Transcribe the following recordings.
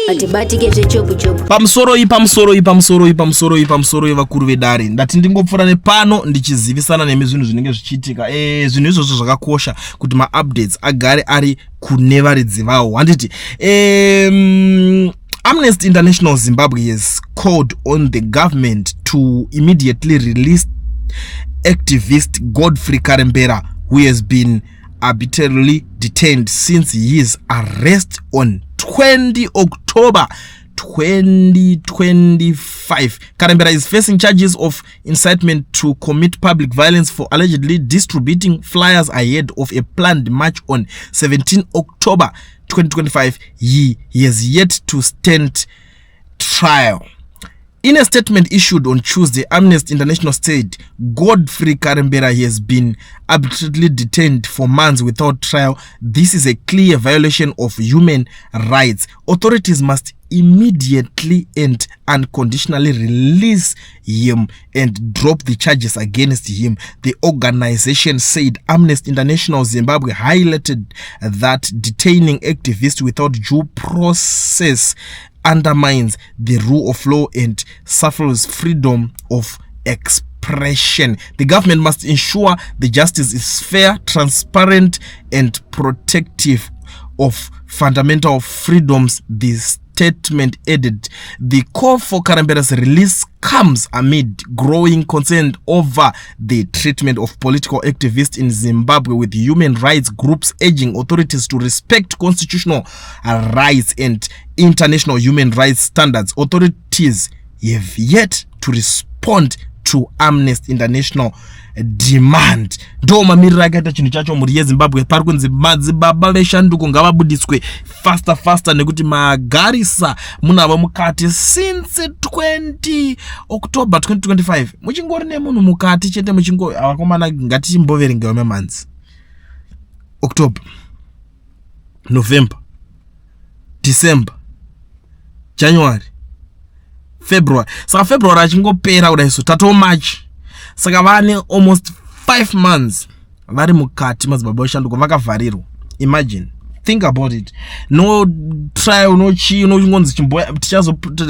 Hatibatike zvechopu-chopu. Pamusoroi, pamusoroi, pamusoroi, pamusoroi, pamusoroi, vakuru vedare. Ndati ndingopfuura nepano ndichizivisana nemi zvinhu zvinenge zvichiitika. Zvinhu izvozvo zvakakosha kuti maupdates agare ari kune varidzi vawo, handiti? Amnesty International Zimbabwe has called on the government to immediately release activist Godfrey Karembera, who has been arbitrarily detained since his arrest on 20 October 2025. Karembera is facing charges of incitement to commit public violence for allegedly distributing flyers ahead of a planned march on 17 October 2025. He has yet to stand trial. In a statement issued on Tuesday, Amnesty International said Godfrey Karembera has been arbitrarily detained for months without trial. This is a clear violation of human rights. Authorities must immediately and unconditionally release him and drop the charges against him, the organization said. Amnesty International Zimbabwe highlighted that detaining activists without due process undermines the rule of law and stifles freedom of expression. The government must ensure the justice is fair, transparent, and protective of fundamental freedoms, the statement added. The call for Karembera's release comes amid growing concern over the treatment of political activists in Zimbabwe, with human rights groups urging authorities to respect constitutional rights and international human rights standards. Authorities have yet to respond to Amnesty International demand. Ndo mamiriro akaita chinhu chacho, mhuri yeZimbabwe. Pari kunzi madzibaba veshanduko ngavabudiswe faster faster, nekuti magarisa munavo mukati since 20 October 2025. Muchingori nemunhu mukati chete, muchingo vakomana, ngatichimboverengewo mamonths: October, November, December, January, February. Saka February achingopera kudai, so tato March, saka vane almost 5 months vari mukati. Madzibaba veshanduko vakavharirwa. Imagine, think about it. No trial, no chii, nochingonzi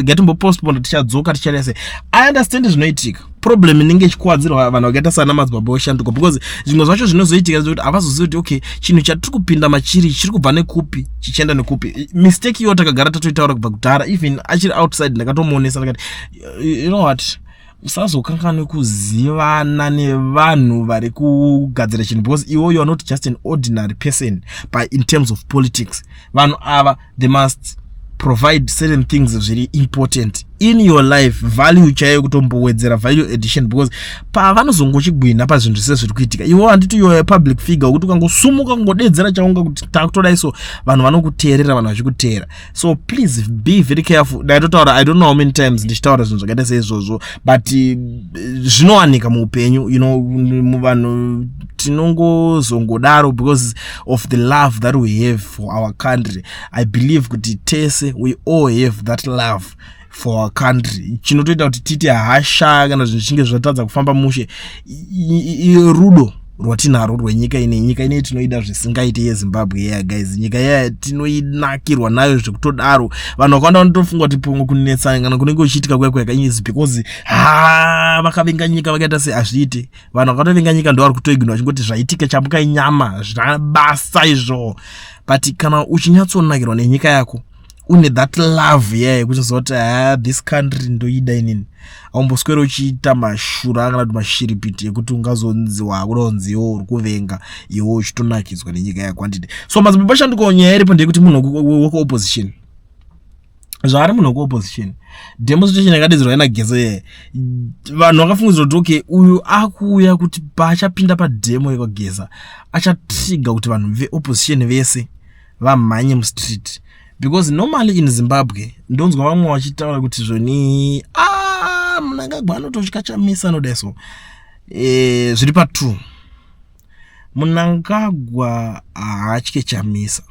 ngatimbopostpone, tichadzoka, tichaita sei. I understand zvinoitika, problem inenge ichikuwadzirwa vanhu vakaita sana madzibaba veshanduko, because zvimwe zvacho zvinozoitika zvekuti havazozivi kuti okay, chinhu chatiri kupinda machiri chiri kubva nekupi, chichienda nekupi. Mistake iyoyo takagara tatoitaura kubva kudhara. Even achiri outside, ndakatomuonesa, ndakati, "You know what, usazokanganwe kuzivana nevanhu vari kugadzira chinhu, because iwo you are not just an ordinary person." But in terms of politics, vanhu ava, they must provide certain things zviri important in your life, value chaiyo, kutombowedzera value addition, because pavanozongochigwina pazvinhu zvese zviri kuitika, iwo handiti you are a public figure wekuti ukangosumuka kungodedzera chaunga kuti takutodai, so vanhu vanokuteerera, vanhu vachikuteera. So please be very careful. Ndaitotaura, I don't know how many times ndichitaura zvinhu zvakaita seizvozvo, but zvinowanika muupenyu. Vanhu tinongozongodaro because of the love that we have for our country. I believe kuti tese, we all have that love for our country. Chinotoita kuti tiite hasha kana zvinhu zvichinge zvatadza kufamba mushe rudo rwatinarwo rwenyika ine. Nyika ine tinoida zvisingaiti, yeZimbabwe yeya, guys. Nyika yeya tinoinakirwa nayo zvekutodaro. Vanhu vakawanda vanotofunga kuti pamwe kunetsana kana kunenge kuchiitika kuya kuya is because ha vakavenga nyika, vakaita sei. Hazviiti. Vanhu vakatovenga nyika ndo vari kutoignora, vachingoti zvaitika chamuka inyama, zvina basa izvo. But kana uchinyatsonakirwa nenyika yako, une that love yeah yekuchiziva kuti ha, this country ndoida inini, aumboswera uchiita mashura kana kuti mashiripiti ekuti ungazonzi wakuda kunzi iwo uri kuvenga, iwo uchitonakidzwa nenyika yako, handiti? So madzibaba shanduko, nyaya iripo ndeyekuti munhu wekuopposition, zvaari munhu wekuopposition, demonstration yakadedzerwa naGeza yeye, vanhu vakafungidzira kuti okay, uyu akuuya kuti paachapinda pademo yekwaGeza achatriga kuti vanhu veopposition vese vamhanye mustreet, because normally in Zimbabwe ndonzwa vamwe vachitaura kuti zvoni, ah, Mnangagwa anototya Chamisa, anodai. So zviri pa2, Mnangagwa haatye Chamisa,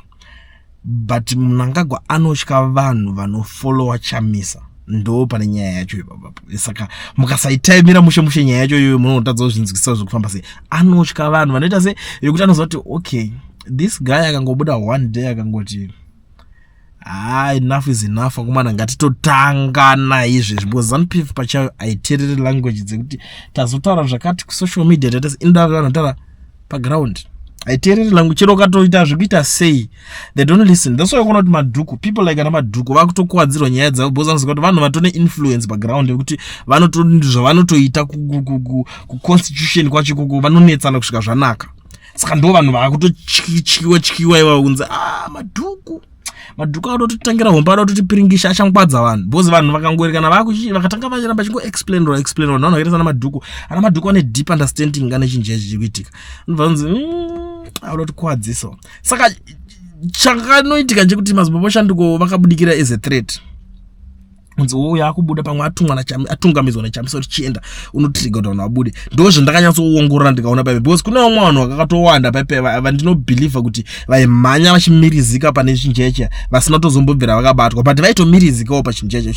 but Mnangagwa anotya vanhu vanofollowa Chamisa. Ndo pane nyaya yacho ipapapo. Saka mukasaitaimira mushe mushe nyaya yacho iyoyo, munotadza kuzvinzwisisa zvekufamba sei. Anotya vanhu vanoita se yekuti anoziva kuti okay, this guy akangobuda one day akangoti Haa, enough is enough, akomana. Ngatitotangana izvezvi, because ZANU PF pachayo haiteereri language dzekuti tazotaura zvakati kusocial media. Taita inoda vanhu taura paground. Haiteereri language, chero ukatoita zvekuita sei, they don't listen. That's why kuona kuti Madhuku, people like ana Madhuku, vakutokuwadzirwa nyaya dzavo, because vanoziva kuti vanhu vatone influence paground, yekuti zvavanotoita kuconstitution kwacho ikoko vanonetsana kusvika zvanaka. Saka ndo vanhu vakutotyiwa tyiwa ivavo, kunzi a ah, Madhuku, Madhuku anoda kutotangira hombe, anoda kutotipiringisha, achangwadza vanhu, because vanhu vakangoerekana vakatanga vachiramba chingoexplainwa explainwa. Vanhu vakaita sana Madhuku, ana Madhuku ane deep understanding ane chinhu chaicho chiri kuitika. Anobva kunzi anoda kutikuwadzisa. Saka chakanoitika nchekuti Madzibaba Shanduko vakabudikira as a threat, kunzi uyu akubuda pamwe atumwa, atungamidzwa neChamisa kuti chienda unotriga kuti vanhu vabude. Ndo zvandakanyatsoongorora ndikaona paipe, because kune vamwe vanhu vakakatowanda paipe vandinobhilivha kuti vaimhanya vachimirizika pane chinhu chaicha, vasina kutozombobvira vakabatwa, but vaitomirizikawo pachinhu chaicho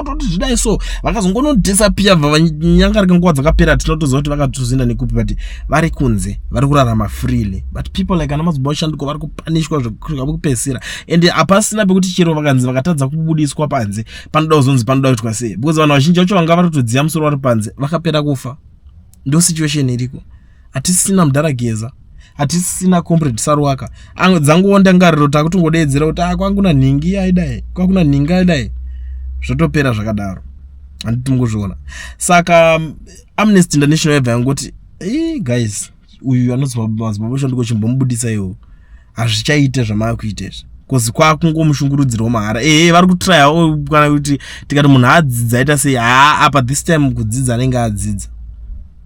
toti zvidai. So vakazongonodisappear, bva vanyangarika. Nguva dzakapera tinotoziva kuti vakatozoenda nekupi, but vari kunze, vari kurarama freely. But people like ana Madzibaba Shanduko vari kupanishwa zvekusvika pekupedzisira, and hapasina pekuti chero vakanzi vakatadza kubudiswa panze, panoda kuzonzi panoda kuitwa sei, because vanhu vazhinji vacho vanga vari kutodziya musoro vari panze vakapera kufa. Ndo situation iriko. Hatisisina mudhara Geza, hatisisina Comrade Saruwaka. Dzanguwo ndangariro takutongodeedzera kuti a kwanguna nhingi aidai, kwakuna nhingi aidai, zvotopera zvakadaro. Handiti mungozviona? Saka Amnesty International yabva yangoti, guys, uyu anonzi Madzibaba Shanduko chimbomubudisa iwo, hazvichaite zvamava kuita izvi, because kwakungomushungurudzirwa mahara. Ehe, vari kutryawo, kana kuti tikati munhu adzidza aita sei, haa, apa this time kudzidza anenge adzidza.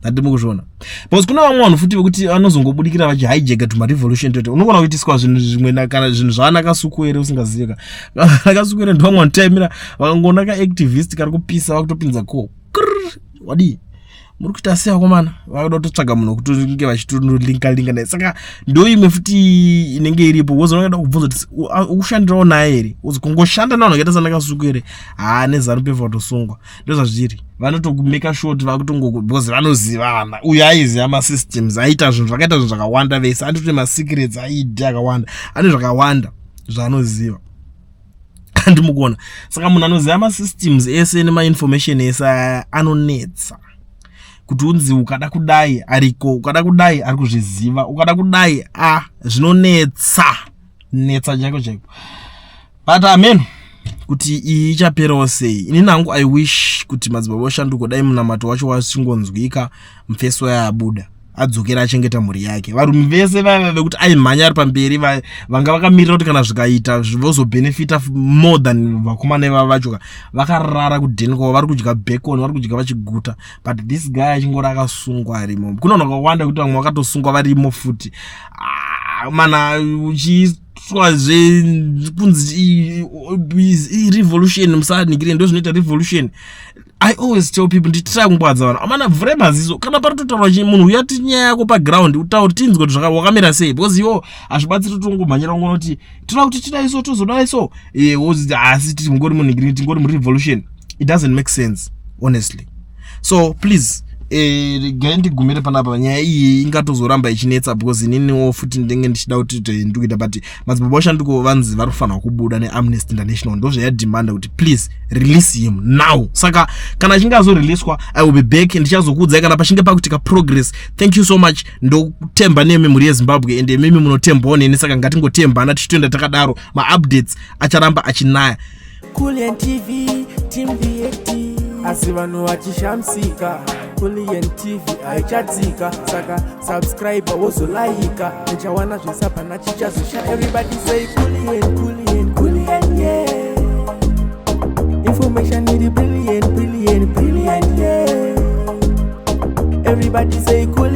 Handiti mukuzviona? Because kuna vamwe vanhu futi vekuti vanozongobudikira vachihijacka tumarevolution tote. Unogona kuitiswa zvinhu zvimwe kana zvinhu zvaanakasukuere usingazivika. Nakasukuere ndo vamwe vanotaimira, vakangoona kaactivist kari kupisa, vakutopinza ko wadii, muri kuita sei vakomana, vakuda kutotsvaga munhu wekuti nge vachitolinka linka naye. Saka ndo imwe futi inenge iripo, wozonoda kubvunza kuti ukushandirawo naye here, uzi kungoshanda navanhu vakaita sanakasuku here? Haa, neZANU PF watosungwa. Ndozvazviri, vanotokumeka sure kuti vakutongo, because vanozivana. Uyu aiziva masystems, aita zvinhu, zvakaita zvinhu zvakawanda vese, anditoti masecrets aidi akawanda, ane zvakawanda zvaanoziva. Handimukuona? Saka munhu anoziva masystems ese nemainformation ese aya anonetsa kuti unzi ukada kudai ariko, ukada kudai ari kuzviziva, ukada kudai a zvinonetsa netsa chaiko chaiko. But amen kuti iyi ichaperawo sei. Inini hangu I wish kuti Madzibaba Oshanduko dai munamato wacho wachingonzwika, mufeso yayabuda, adzokera achengeta mhuri yake. Varume vese vaiva vekuti aimhanya ari pamberi, vanga vakamirira kuti kana zvikaita vozobhenefita more than vakomana ivava vacho, vakarara kudheni kwavo, vari kudya bacon, vari kudya vachiguta, but this guy achingori akasungwa arimo. Kuna vanhu vakawanda kuti vamwe vakatosungwa varimo futi. Ah, mana uchiitwazve kunzi revolution, musaningire, ndo zvinoita revolution. I always tell people, nditry kungwadza vanhu, amana, vhurai maziso. Kana pari totaura chi munhu uya ti nyaya yako paground, utauri tinzwe kuti wakamira sei, because iwo hazvibatsiri tongomhanyira kungonoti toda kuti tidai so, tozodai so, wozi asi tingori munhingiri, tingori murevolution. It doesn't make sense, honestly. So please, regai ndigumire panapa. Nyaya iyi ingatozoramba ichinetsa, because ininiwo futi ndinenge ndichida kuti ndikuita, but Madzibaba Oshanduko vanzi vari kufanirwa kubuda neAmnesty International, ndo zvayadhimanda kuti please release him now. Saka kana achinge azoreleaswa, I will be back, ndichazokuudzai kana pachinge pakuitika progress. Thank you so much. Ndotemba nemi, mhuri yeZimbabwe, ende mimi munotembawo neni, saka ngatingotembana tichitoenda takadaro. Maupdates acharamba achinaya. Kulian TV, Team VAT. Asi vanhu vachishamisika, Kulian TV haichatsika. Saka subscribe, wozolaika, uchawana zvese, hapana chichazosha. Everybody say Kulian, Kulian, Kulian, yeah. Information iri brilliant, brilliant, brilliant, yeah. Everybody say Kulian.